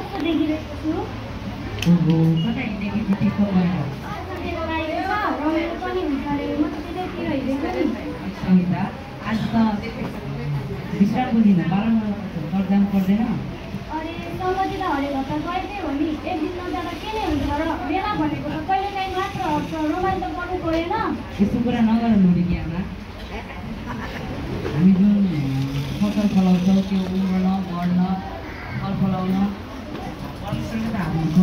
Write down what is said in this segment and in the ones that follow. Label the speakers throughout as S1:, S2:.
S1: कस्तो देखिरहेको छु
S2: ओहो कता हिँडेको थिएँ त्यो गरेर
S1: मेरो गाडी छ रमाइलो पनि हुन्छ अरे म त त्यतैतिर हिँडेको नि
S2: सङ्गीता आज त विश्रामको दिन बाह्र घर जानु पर्दैन
S1: अरे सङ्गतिलाई हरेक हप्ता गएकै हो नि एक दिन नजाँदा के नै हुन्छ र मेला भनेको त कहिले काहीँ मात्र हप्छ रमाइलो त गर्नु परेन
S2: यस्तो कुरा नगर लोडी आमा हामी जुन फसल फलाउँछौँ त्यो उम्रन बढ्न फल फलाउन परमेश्वरको त हात हुन्छ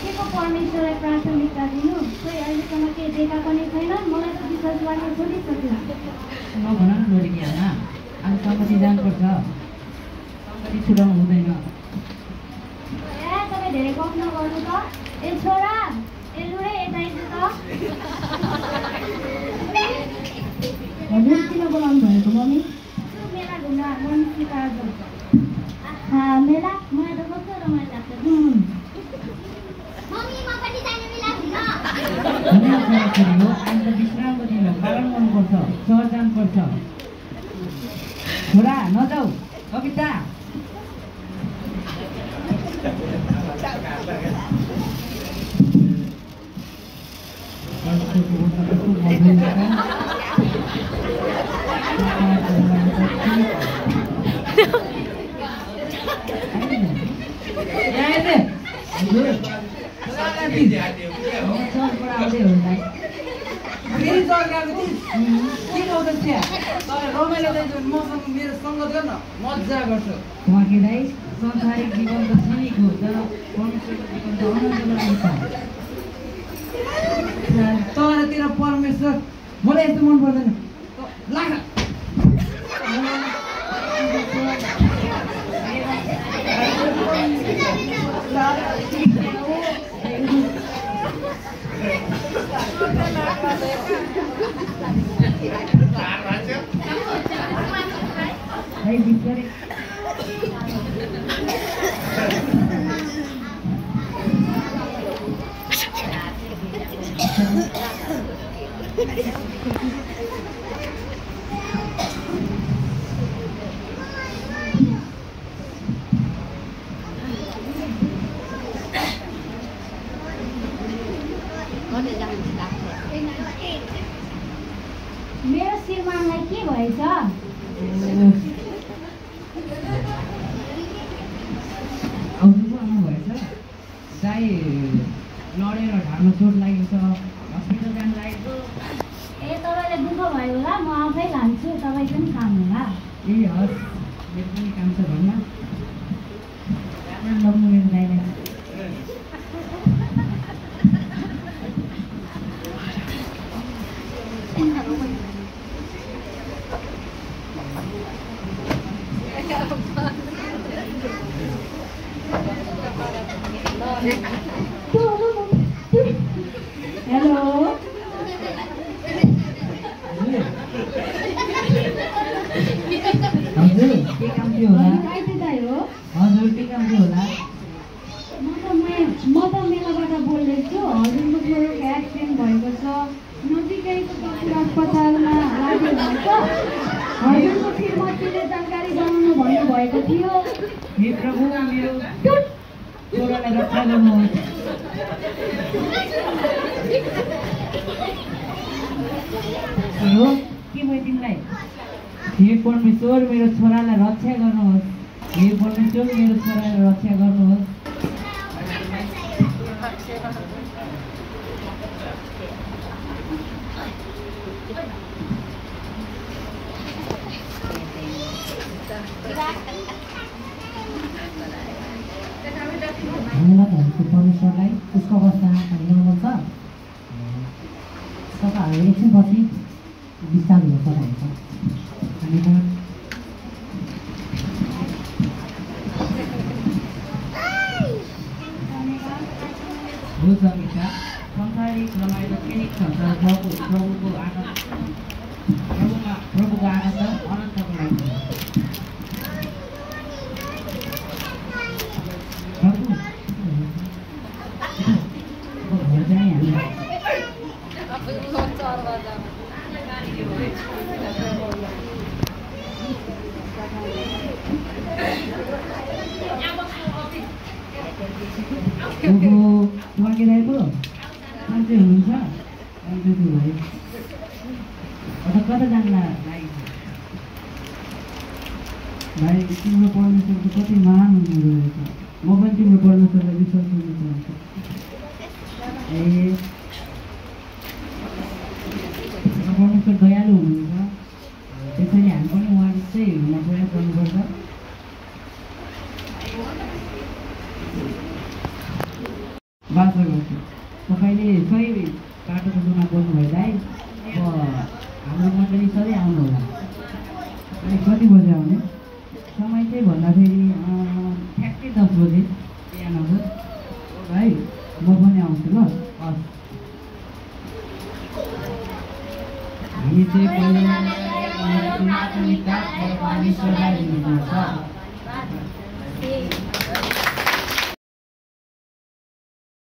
S1: के को परमेश्वरलाई प्राथमिकता दिनु खोइ अहिलेसम्म केही देखा पनि छैन मलाई त विश्वास गर्न छोडिसक्यो
S2: नभन न लोडी आमा आज सङ्गति जानुपर्छ सङ्गति छुटाउनु हुँदैन
S1: तपाईँ धेरै गफ नगर्नु त ए छोरा ए लुडे यता आइज त
S3: हजुर किन बोलाउनु भएको मम्मी
S1: मेला घुम्न मन सिकाएर
S3: मेला मलाई त कस्तो रमाइलो लाग्छ
S2: हो आज त विश्रामको दिन हो पालन गर्नुपर्छ सहर जानुपर्छ छोरा नजाऊ कविता
S4: मेरो सङ्गत गर्न मजा गर्छु
S2: उहाँकी दाइ संसारिक जीवन त क्षणिक हो तर परमेश्वरको जीवन त अनन्तको लागि छ
S4: तर परमेश्वर मलाई यस्तो मन पर्दैन लाग्छ
S1: मेरो श्रीमानलाई के भएछ
S2: हजुरको आमा भएछ दाइ लडेर ढाडमा चोट लागेको छ हस्पिटल जानु लागेको
S1: ए तपाईँलाई दुःख भयो होला म आफै लान्छु तपाईँको पनि काम होला
S2: ए हस् मेरो पनि काम छ घरमा राम्रो लग्नु मेरो दाइलाई
S3: हेलो
S2: हजुर के काम थियो होला हजुर के काम थियो होला
S3: म त मेलाबाट बोल्दैछु हजुरको छोरोको एक्सिडेन्ट भएको छ नजिकैको पशु अस्पतालमा लाग्यो भन्छ हजुरको श्रीमतीले जानकारी गराउनु भन्नुभएको थियो
S2: हे प्रभु मेरो छोरालाई रक्षा गर्नुहोस् हो के भयो तिमीलाई हे परमेश्वर मेरो छोरालाई रक्षा गर्नुहोस् हे परमेश्वर मेरो छोरालाई रक्षा गर्नुहोस्
S3: धन्यवाद परमेश्वरलाई उसको अवस्था हेर्नु छ तपाईँहरू एकछिनपछि विस्तार हुन सक्नुहुन्छ धन्यवाद
S2: हो समीक्षा संसारिक रमाइलो क्षणिक छ तर प्रभुको आनन्द अनन्तको लागि प्रभु घर जाने हामी ओहो फर्केर आइपो मान्छे हुनुहुन्छ अन्त त्यो भाइ अन्त कता जान्ला भाइ तिम्रो परमेश्वर त कति महान हुनुहुँदो रहेछ म पनि तिम्रो परमेश्वरलाई विश्वास गर्न चाहन्छु ए परमेश्वर दयालु हुनुहुन्छ त्यसैले हामी पनि उहाँ जस्तै हुन प्रयास गर्नुपर्छ बाचा गर्छु तपाईँले सही बाटोको जुनमा बोल्नुभयो दाइ अब हाम्रो मण्डली सधैँ आउनु होला अनि कति बजी आउने समय चाहिँ भन्दाखेरि ठ्याक्कै 10 बजे बिहान हजुर भाइ म पनि आउँछु ल हस् हामी चाहिँ पहिला प्राथमिकता परमेश्वरलाई दिनुपर्छ